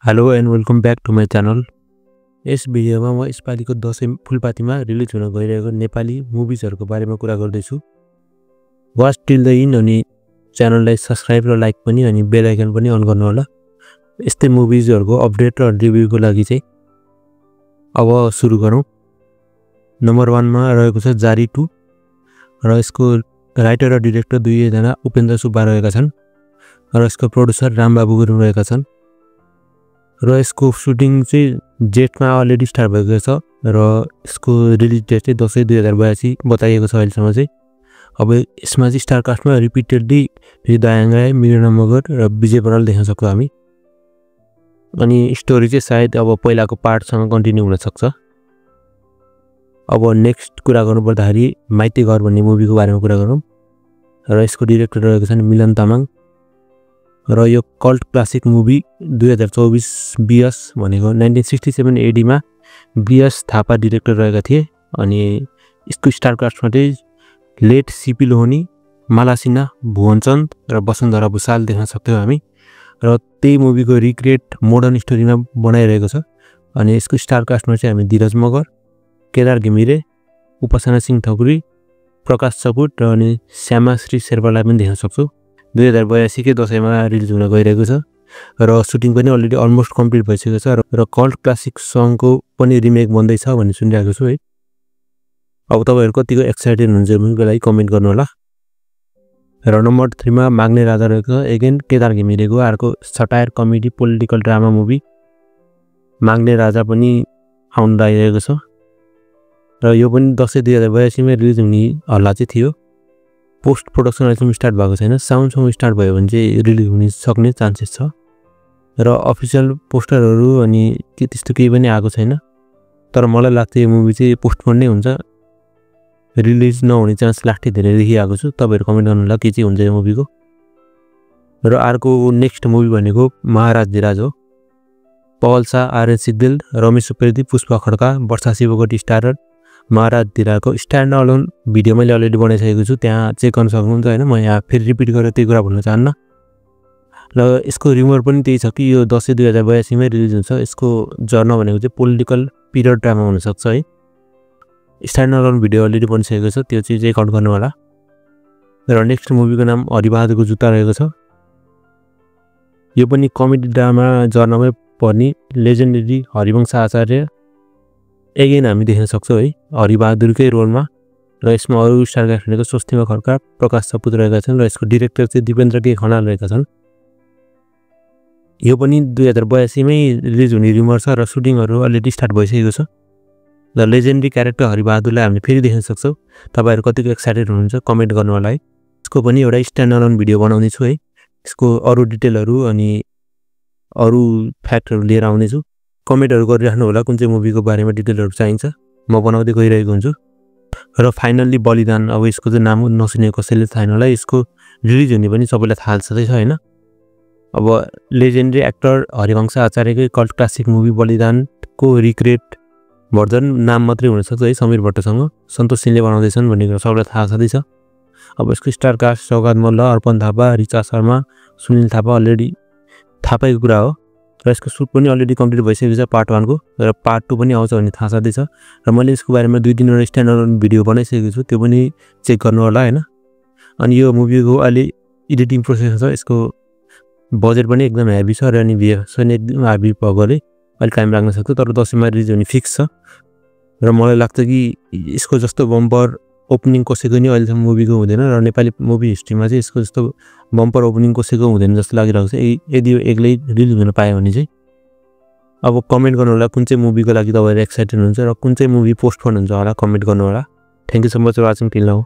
Hello and welcome back to my channel. यस भिडियोमा म यसपालिको Dashain फुलपातीमा release हुन गइरहेको नेपाली मुभिजहरुको बारेमा कुरा गर्दै छु। वाच टिल द एन्ड अनि च्यानललाई सब्स्क्राइब र लाइक पनि अनि बेल आइकन पनि अन गर्नु होला। यस्तै मुभिजहरुको अपडेट र रिभ्यूको लागि चाहिँ अब सुरु गरौँ। नम्बर 1 मा रहेको छ जारी 2 र यसको राइटर र डाइरेक्टर दुई जना उपेन्द्र सुब्बा रहेका छन् र यसको प्रोड्युसर रामबाबु गुरुङ रहेका छन्। र यसको सुटिङ चाहिँ जेठमा अलरेडी स्टार्ट भएको छ र यसको रिलिज डेट चाहिँ दशैं 2082 बताइएको छ अहिलेसम्म चाहिँ। अब यसमा चाहिँ स्टार कास्टमा रिपिटेडली दयाङ राय, मिरना मगर र विजय बराल देख्न सक्छौं हामी। अनि स्टोरी चाहिँ सायद अब पहिलाको पार्टसँग कन्टिन्यू हुन सक्छ। अब नेक्स्ट कुरा गर्नुपर्दाखेरि माइती घर भन्ने मुभीको बारेमा कुरा गरौँ र यसको डाइरेक्टर रहेको छन् मिलन तामाङ र यो कल्ट क्लासिक मुभी 2024 बीएस भनेको 1967 एडी मा बीएस थापा डाइरेक्टर रहेका थिए। अनि यसको स्टार कास्टमा चाहिँ लेट सीपी लोहनी, माला सिन्हा, भुवनचन्द र वसुन्धरा भुसाल देख्न सक्छौं हामी। र त्यही मुभीको रिक्रिएट मोडर्न स्टोरीमा बनाइरहेको छ। अनि यसको स्टार कास्टमा चाहिँ हामी धीरज मगर, केदार घिमिरे, उपासना सिंह ठकुरी, प्रकाश सपुट र अनि श्यामाश्री शेर्पालाई पनि देख्न सक्छौं। 2082 के दशैंमा रिलिज हुन गइरहेको छ र सुटिङ पनि अलरेडी अलमोस्ट कम्प्लिट भइसकेको छ र कल्ट क्लासिक सङको पनि रिमेक बन्दै छ भन्ने सुनिरहेको छु है। अब तपाईहरु कतिको एक्साइटेड हुनुहुन्छ मुभीको लागि कमेन्ट गर्नु होला। र नम्बर 3 मा माग्ने राजा रहेको छ अगेन केदार घिमिरेको अर्को satire comedy political drama movie माग्ने राजा पनि आउन लागिरहेको छ र यो पनि दशैं 2082 मा रिलिज हुने हल्ला चाहिँ थियो। पोस्ट प्रोडक्सन अहिलेसम्म स्टार्ट भएको छैन। साउन्डसँग स्टार्ट भयो भने चाहिँ रिलिज हुन सक्ने चान्सेस छ र अफिसियल पोस्टरहरु अनि के त्यस्तो केही पनि आएको छैन। तर मलाई लाग्छ यो मुभी चाहिँ पोस्टपोन नै हुन्छ, रिलिज नहुने चान्स लास्टै धेरै देखिएको छु। तपाईहरु कमेन्ट गर्नु होला के चाहिँ हुन्छ यो मुभीको। र अर्को नेक्स्ट मुभी भनेको महाराज धिराज हो। पवल शाह, आर्यन सिग्देल, रमेश सुवेदी, पुष्पा खड्का, वर्षा शिवकोटी स्टारर महाराज धिराजको स्ट्यान्ड अलोन भिडियो मैले अलरेडी बनाइसकेको छु, त्यहाँ चेक गर्न सक्नुहुन्छ हैन। म यहाँ फेरि रिपिट गरेर त्यही कुरा भन्न चाहन्न। र यसको रिमर पनि त्यही छ कि यो दशैं 2082 मै रिलिज हुन्छ। यसको जर्ना भनेको चाहिँ पोलिटिकल पिरियड ड्रामा हुन सक्छ है। स्ट्यान्ड अलोन भिडियो अलरेडी बनिसकेको छ, त्यो चाहिँ चेक आउट गर्नु होला। र नेक्स्ट मुभीको नाम हरिबहादुरको जुत्ता रहेको छ। यो पनि कमेडी ड्रामा जर्नामै पर्ने लेजेन्डरी हरिवंश आचार्य अगेन हामी देख्न सक्छौं है हरिबहादुरकै रोलमा। र यसमा अरु स्टार कास्ट भनेको स्वस्तिमा खड्का, प्रकाश सपुत रहेका छन् र यसको डाइरेक्टर चाहिँ दिपेन्द्र के खनाल रहेका छन्। यो पनि 2082 मै रिलिज हुने रिमर छ र सुटिङहरु अलरेडी स्टार्ट भइसकेको छ। र लेजेन्डरी क्यारेक्टर हरिबहादुरलाई हामीले फेरि देख्न सक्छौं। तपाईहरु कतिको एक्साइटेड हुनुहुन्छ कमेन्ट गर्नु होला है। यसको पनि एउटा स्ट्यान्ड अलोन भिडियो बनाउने छु है। यसको अरु डिटेलहरु अनि अरु फ्याक्टहरु लिएर आउने छु। कमेन्टहरु गरिराख्नु होला कुन चाहिँ मुभीको बारेमा डिटेलहरु चाहिन्छ, म बनाउँदै गइरहेको हुन्छु। र फाइनल्ली बलिदान, अब यसको चाहिँ नाम नसुनेको कसैले थाहा छैन होला। यसको रिलिज हुने पनि सबैलाई थाहा छ हैन। अब लेजेन्डरी एक्टर हरिवंश आचार्यकै कल्ट क्लासिक मुभी बलिदानको रिक्रिएट भर्जन नाम मात्रै हुन सक्छ है समीर भट्टसँग। सन्तोष सिंहले बनाउँदैछन् भन्ने कुरा सबैलाई थाहा छँदै छ। अब यसको स्टार कास्ट सौगात मल्ल, अर्पण थापा, रिचा शर्मा, सुनिल थापा अलरेडी थापाको कुरा हो। र यसको सुट पनि अलरेडी कम्प्लिट भइसकेको छ पार्ट 1 को र पार्ट 2 पनि आउँछ भन्ने थाहा छँदै छ। र मैले यसको बारेमा 2-3 वटा स्ट्यान्ड अलोन भिडियो बनाइसकेको छु, त्यो पनि चेक गर्नु होला हैन। अनि यो मुभीको अलि एडिटिङ प्रोसेस छ, यसको बजेट पनि एकदम हेभी छ र अनि VFX पनि एकदम हेभी भएकोले अलि टाइम लाग्न सक्छ। तर दशैंमा रिलिज हुने फिक्स छ। र मलाई लाग्छ कि यसको जस्तो बम्पर ओपनिङ कसैको नि अहिलेसम्म मुभीको हुँदैन र नेपाली मुभी हिस्ट्रीमा चाहिँ यसको जस्तो बम्पर ओपनिङ कसैको हुँदैन जस्तो लागिरहेको छ। यदि यो एक्लै रिलिज हुन पायो भने चाहिँ। अब कमेन्ट गर्नु होला कुन चाहिँ मुभीको लागि तपाईहरु एक्साइटेड हुनुहुन्छ र कुन चाहिँ मुभी पोस्टपोन हुन्छ होला कमेन्ट गर्नु होला। Thank you so much for watching till now.